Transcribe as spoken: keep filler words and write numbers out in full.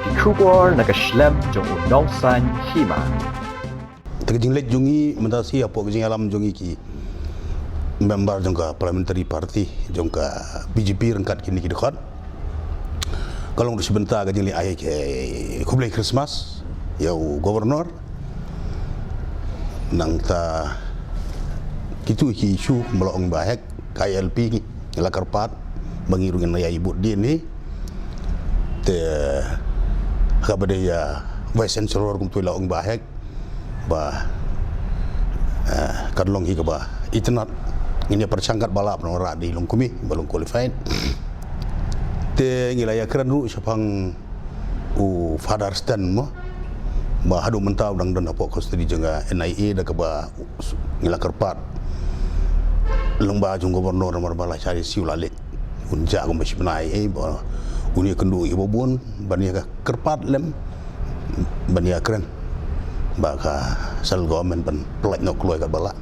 Ki khubor na ka shlem jong u nongsan hima. Te ka jingleit jong ngi mynta shi hapoh ka jingïalam jong ngi ki member jong ka parliamentary party jong ka B J P ryngkat kine ki dkhot. Ka long ruh shi bynta ka jingleit ai ka khublei Christmas ïa u governor. Nangta kitu ki issue kumba la ong ba hek ka I L P ngi la kyrpad ba ngi ruh ngin ïa i bud din hi. Te kaba dei ïa Vice Chancellor kumtu la ong ba hek ba eh, kan long hi kaba itynnad ngin ïa pyrshang katba lah ba nang rah dei long kumne ba long qualified. Te ngi la ïa kren ruh shaphang u Father Stan mo ba haduh mynta u dang don hapoh custody jong ka N I A da kaba ngi la kyrpad lyngba jong governor namar ba la shari siew la leit un jah kumba shi bnai eh ba un ïa kynduh ïa ba bun ban ïa ka kyrpad lem ban ïa kren ba ka central government ban pynlait noh kloi katba lah.